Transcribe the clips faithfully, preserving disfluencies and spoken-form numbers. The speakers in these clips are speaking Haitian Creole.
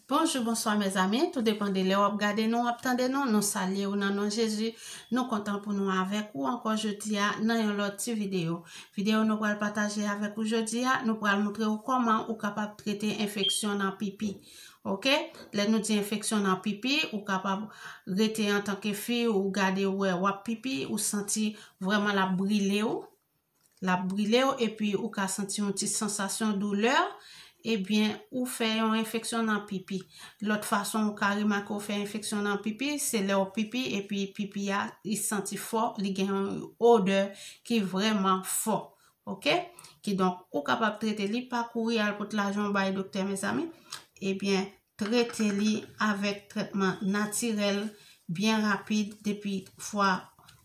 Bonjou, bonswa, mezanmi. Tou depann de lè w ap gade nou, w ap tande nou. Nou salye w nan non Jezi. Nou kontan pou nou avèk ou ankò jodi a nan yon lòt ti videyo. Videyo nou pral pataje avèk ou jodi a, nou pral montre w kòman ou kapab trete enfeksyon nan pipi. Oke? Lè nou di enfeksyon nan pipi, ou kapab rete antanke fi, ou gade, ou wè, w ap pipi, ou santi vrèman l ap brile w. L ap brile w, epi ou ka santi yon ti sansasyon doulè, ebyen, ou fè yon enfeksyon nan pipi. Lòt fason ou ka remake w fè enfeksyon nan pipi, se lè w pipi, epi pipi a, li santi fò, li gen yon odè ki vrèman fò. Oke? Kidonk, ou kapab trete li, pa kouri al pot lajan w bay doktè, mezanmi. Ebyen, trete li avèk trètman natirèl, byen rapid, depi fwa,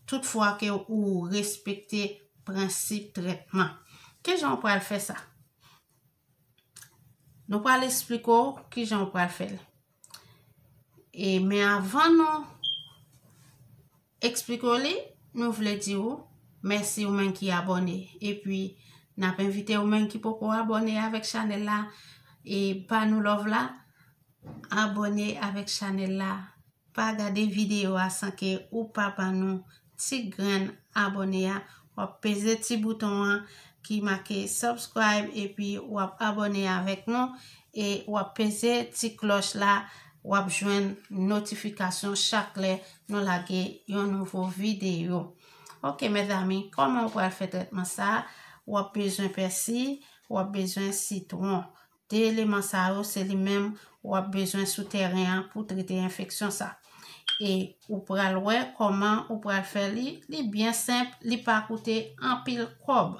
tout fwa ke ou respekte prensip trètman. Kijan w pral fè sa? Nou pral eksplike w kijan w pral fè l. E, men avan nou eksplike w li, nou vle di w mèsi ou menm ki abòne. Epi, n ap envite ou menm ki poko abòne avèk chanèl la, e ba nou love la, abòne avèk chanèl la. Pa gade videyo a san ke ou pa ban nou ti grenn abòne a. W ap peze ti bouton an ki make subscribe, epi w ap abòne avèk nou, e w ap peze ti klòch la, w ap jwenn notifikasyon chak lè nou lage yon nouvo videyo. Oke, mezanmi, kòman w pral fè trètman sa a? W ap bezwen pèsi, w ap bezwen sitwon. De eleman sa yo, se li menm w ap bezwen sou tèren an pou trete enfeksyon sa. E ou pral wè kòman ou pral fè li. Li byen senp, li pa koute anpil kòb.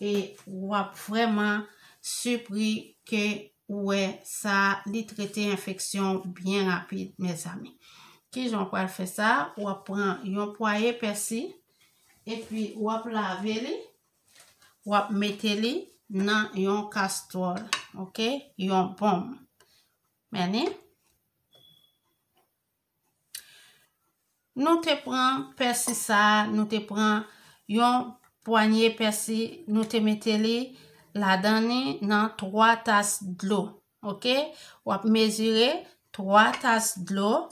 E w ap vrèman sipri ke ou wè sa, li trete enfeksyon byen rapid, mezanmi. Kijan w pral fè sa? W ap pran yon pwaye pèsi, epi w ap lave li, w ap mete li nan yon kastwòl, oke? Yon bonm. Men li. Nou te pran pèsi sa a, nou te pran yon pwanye pèsi, nou te mete li ladan li nan twa tas dlo, oke? W ap mezire twa tas dlo,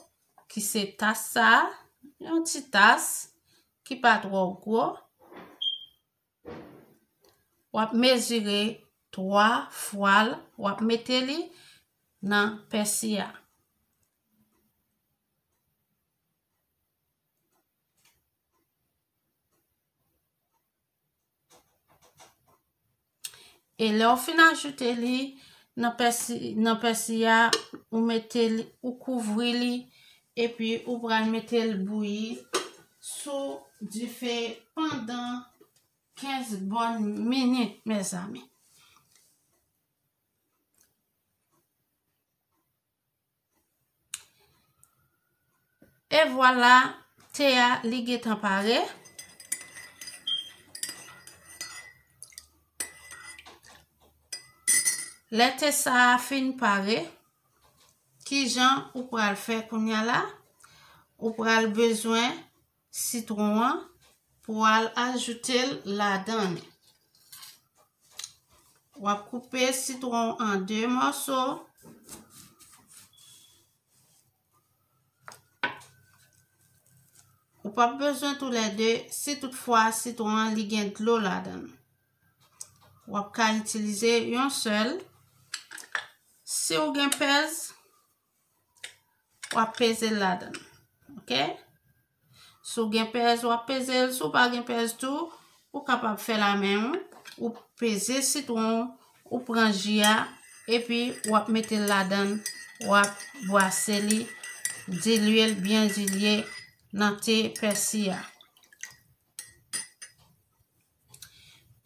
ki se tas sa a, yon ti tas, ki pa twò gwo. W ap mezire twa fwa l, w ap mete li nan pèsi a. E lè w fin ajoute li nan pèsi, nan pèsi a, ou mete li, ou kouvri li, epi ou pral mete l bouyi sou dife pandan kenz bòn minit, mezanmi. E vwala, te a, li gentan pare. Lè te sa a fin pare, kijan ou pral fè kounye a la? Ou pral bezwen sitwon an pou w al ajoute l ladan li. W ap koupe sitwon an de mòso. Ou p ap bezwen toulède si toutfwa sitwon an li gen dlo ladan l. W ap ka itilize yon sèl. Si w gen pèz, w ap peze l ladan l. Oke? Si w gen pèz, w ap peze l. Si w pa gen pèz tou, ou kapab fè l a men w. Ou peze sitwon w, ou pran ji a, epi w ap mete l ladan l, w ap bwase li, dilye l byen dilye nan te pèsi a.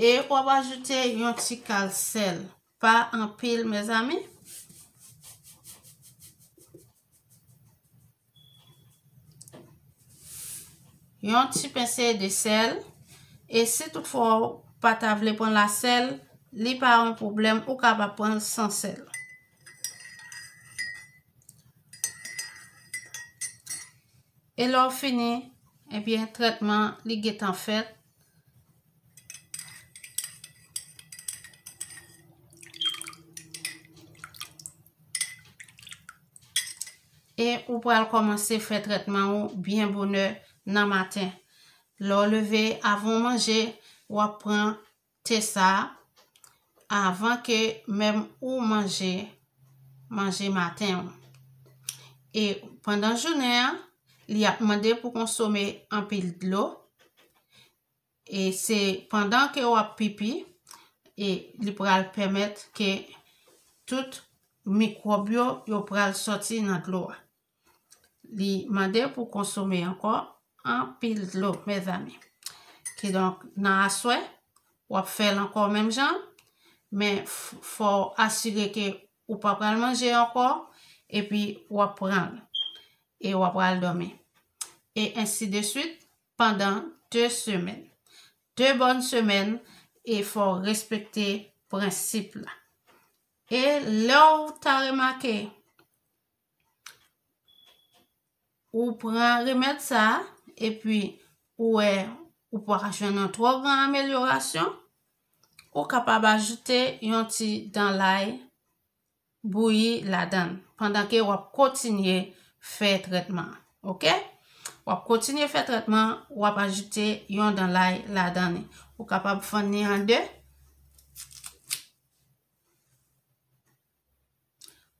E w ap ajoute yon ti kal sèl. Pa anpil, mezanmi. Yon ti pense de sèl. E si toutfwa w pa ta vle pran lasèl, li pa yon pwoblèm, ou kapab pran l san sèl. E lè w fini, ebyen, trètman li gentan fèt. E ou pral kòmanse fè trètman ou byen bonè nan maten. Lè w leve, avan w manje, w ap pran te sa a avan ke menm ou manje manje maten w. E pandan jounen an, li ap mande pou konsome anpil dlo. E se pandan ke w ap pipi, e li pral pèmèt ke tout mikwòb yo, yo pral sòti nan dlo a. Li mande pou konsome ankò anpil dlo, mezanmi. Kidonk, nan aswè, w ap fè l ankò menm jan, men fò w asire ke ou pa pral manje ankò, epi w ap pran l, e w ap pral dòmi. E ensi de swit, pandan de semèn. De bòn semèn, e fò w respekte prensip la. E lè w ta remake, ou pran remèd sa a, epi ou wè ou pa jwenn yon twò gran amelyorasyon, ou kapab ajoute yon ti dan lay bouyi ladan l, pandan ke w ap kontinye fè trètman an, oke? W ap kontinye fè trètman, w ap ajoute yon dan lay ladan li. Ou kapab fann li an de.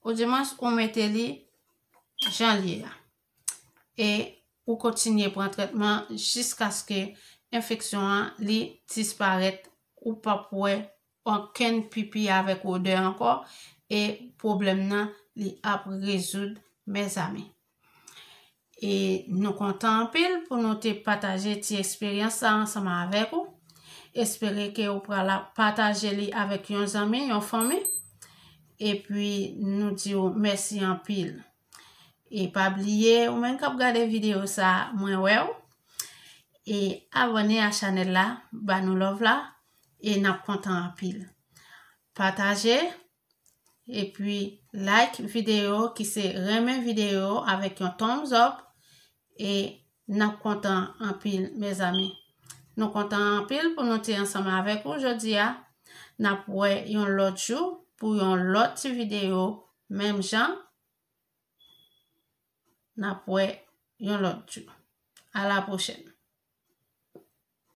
Oudimwens, ou mete li jan l ye a. E ou kontinye pran trètman jiskaske enfeksyon an li disparèt. Ou p ap wè okenn pipi avèk odè ankò. E pwoblèm nan, li ap rezoud, mezanmi. E nou kontan anpil pou nou te pataje ti eksperyans sa ansanm avèk ou. Espere ke ou pral ap pataje li avèk yon zanmi, yon fanmi. Epi nou di w mèsi anpil. E pa bliye, ou menm k ap gade videyo sa, mwen wè w. E abòne a chanèl la, ba nou love la, e n ap kontan anpil. Pataje, epi like videyo ki se renmen videyo avèk yon thumbs up, e n ap kontan anpil, mezanmi. Nou kontan anpil pou nou te ansanm avèk ou jodi a. N ap wè yon lòt jou pou yon lòt ti videyo, menm jan. N ap wè yon lòt jou. A la pwochèn.